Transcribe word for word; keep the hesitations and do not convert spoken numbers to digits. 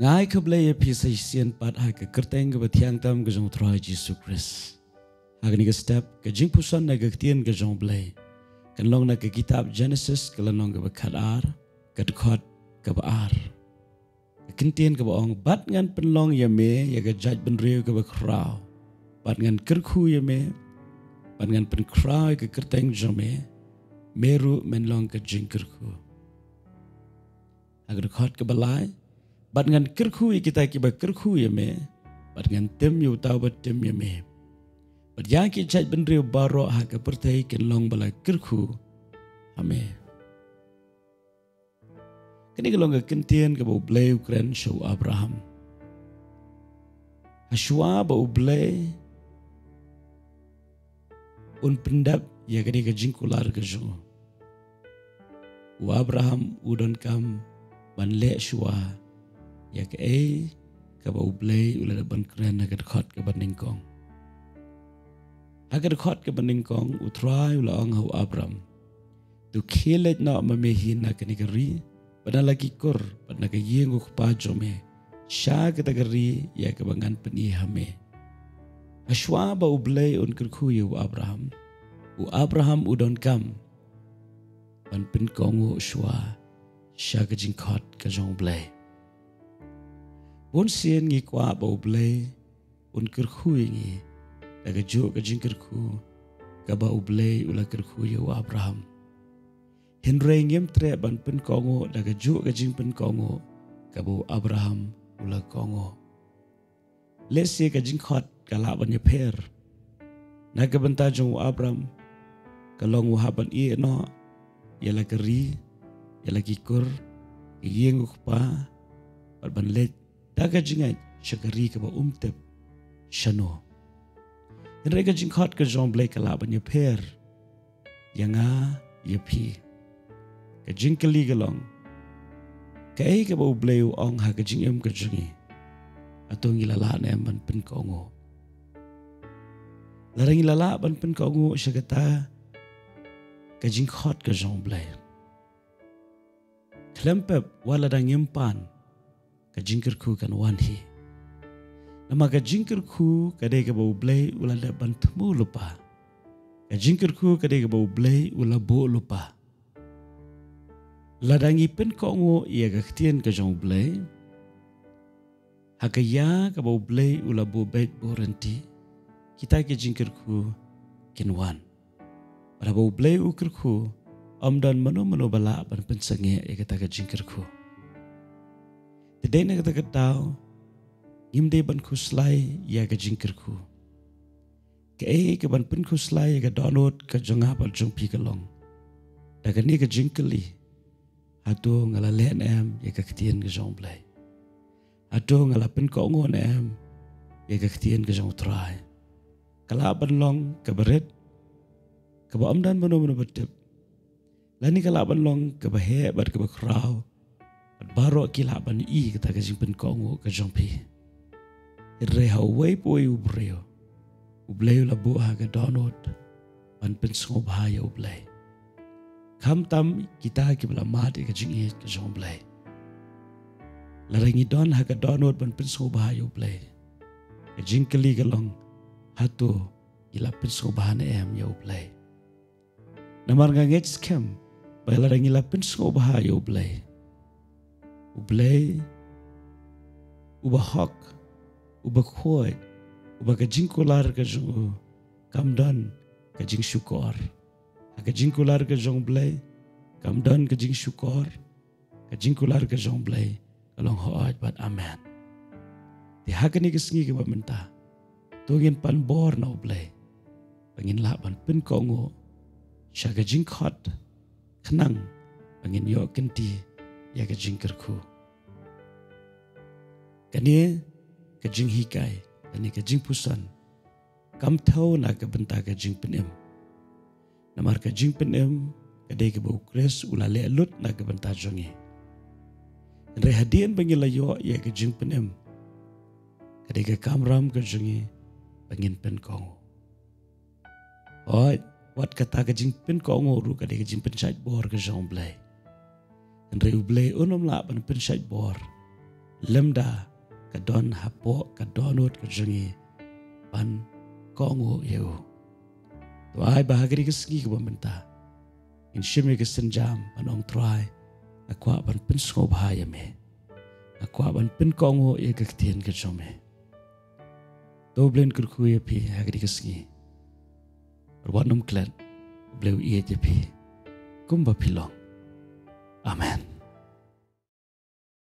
Nga ai khublei ïa phi sa shisien pat ha ka kyrteng kaba thiang tam ka jong U Trai Jisu Khrist. Ha kane ka step, ka jingpuson na ka ktien ka jong U Blei kan long na ka kitab Genesis, ka lynnong kaba khatar, ka dkhot kaba ar. Ka ktien kaba ong, bad ngan pynlong ïa me ïa ka jaitbynriew kaba khraw, bad ngan kyrkhu ïa me, bad ngan pynkhraw ïa ka kyrteng jong me, me ruh men long ka jingkyrkhu. Ha ka dkhot kaba lai, bad ngan kyrkhu ïa kita kiba kyrkhu ïa me, bad ngan tim ïa uta uba tim ïa me, bad ïa ki jaitbynriew baroh ha ka pyrthei kin long ba la kyrkhu ha me. Kane ka long ka ktien kaba U Blei u kren sha u Abraham. Hashwa ba U Blei un pyndep ïa kane ka jingkular ka jong u, u Abraham u donkam ban leh shuwa ïa kaei kaba U Blei u la dep ban kren ha ka dkhot kaba nyngkong. Ha ka dkhot kaba nyngkong, U Trai u la ong ha u Abraham, to khie leit noh ma me hi na kane ka ri, bad na la ki kur, bad na ka ïing u kpa jong me, sha kata ka ri ïa kaba ngan pyni ha me. Hashwa ba U Blei un kyrkhu ïa u Abraham, u Abraham u donkam ban pynkohnguh shuwa sha ka jingkhot ka jong U Blei. Bun sien ngi kwah ba U Blei un kyrkhu ïa ngi da kajuh ka jingkyrkhu kaba U Blei u la kyrkhu ïa u Abraham. Hynrei ngim treh ban pynkohnguh da kajuh ka jingpynkohnguh kaba u Abraham u la kohnguh. Lehse ka jingkhot ka lah ban ïapher. Na ka bynta jong u Abraham, ka long u hap ban ïeh noh ïa la ka ri, ïa la ki kur, ka ïing u kpa, bad ban leit da ka jingngeit sha ka ri kaba um tip shano. Hynrei ka jingkhot ka jong U Blei ka lah ban ïapher ïa nga, ïa phi. Ka jingkylli ka long, kaei kaba U Blei u ong ha ka jingim ka jong ngi, hato ngi la lah ne em ban pynkohnguh? Lada ngi la lah ban pynkohnguh sha kata ka jingkhot ka jong U Blei, khlem pep wat lada ngim pan, ka jingkyrkhu kan wan hi. Namar ka jingkyrkhu ka dei kaba U Blei u la dep ban thmu lypa. Ka jingkyrkhu ka dei kaba U Blei u la buh lypa. Lada ngi pynkohnguh ïa ka ktien ka jong U Blei, ha ka ïa kaba U Blei u la buh beit buh rynti, kita ki jingkyrkhu kin wan. Bad haba U Blei u kyrkhu, ym don mano mano ba lah ban pynsangeh ïa kata ka jingkyrkhu. Te dei na kata ka daw, ngim dei ban khuslai ïa ka jingkyrkhu. Kaei kaban pynkhuslai ïa ka dohnud ka jong nga bad jong phi ka long, da kane ka jingkylli, hato nga la leh ne em ïa ka ktien ka jong U Blei? Hato nga la pynkohnguh ne em ïa ka ktien ka jong U Trai? Ka lah ban long kaba rit, kaba ym don mano mano ba tip, lane ka lah ban long kaba heh bad kaba khraw, bad baroh ki lah ban i kata ka jingpynkohnguh ka jong phi. Hynrei ha uwei pa uwei u briew, U Blei u la buh ha ka dohnud ban pynsngewbha ïa U Blei. Khamtam kita kiba la mad ïa ka jingïeit ka jong U Blei. Lada ngi don ha ka dohnud ban pynsngewbha ïa U Blei, ka jingkylli ka long, hato ngi la pynsngewbha ne em ïa U Blei? Namar nga ngeit skhem ba lada ngi la pynsngewbha ïa U Blei, U Blei uba hok, uba khuid, uba ka jingkular ka jong u kam don ka jingshukor. Ha ka jingkular ka jong U Blei kam don ka jingshukor. Ka jingkular ka jong U Blei ka long hooid bad amen. Te ha kane ka sngi kaba mynta, to ngin pan bor na U Blei ba ngin lah ban pynkohnguh sha ka jingkhot, khnang ba ngin ïoh kynti ïa ka jingkyrkhu. Kane ka jinghikai, kane ka jingpuson, kam thew na ka bynta ka jingpynim. Namar ka jingpynim ka dei kaba U Khrist u la leh lut na ka bynta jong ngi. Hynrei hadien ba ngi la ïoh ïa ka jingpynim, ka dei ka kamram ka jong ngi ba ngin pynkohnguh. Hooid, wat kata ka jingpynkohnguh ruh ka dei ka jingpynshait bor ka jong U Blei. Hynrei U Blei un ym lah ban pynshait bor lymda ka don hapoh ka dohnud ka jong ngi ban kohnguh ïa u. To ai ba ha kane ka sngi kaba mynta ngin shim ïa ka sienjam ban ong, Trai, nga kwah ban pynsngewbha ïa me. Nga kwah ban pynkohnguh ïa ka ktien ka jong me. To U Blei un kyrkhu ïa phi ha kane ka sngi. Bad wat nym klet, U Blei u ïeit ïa phi kumba phi long. Amen.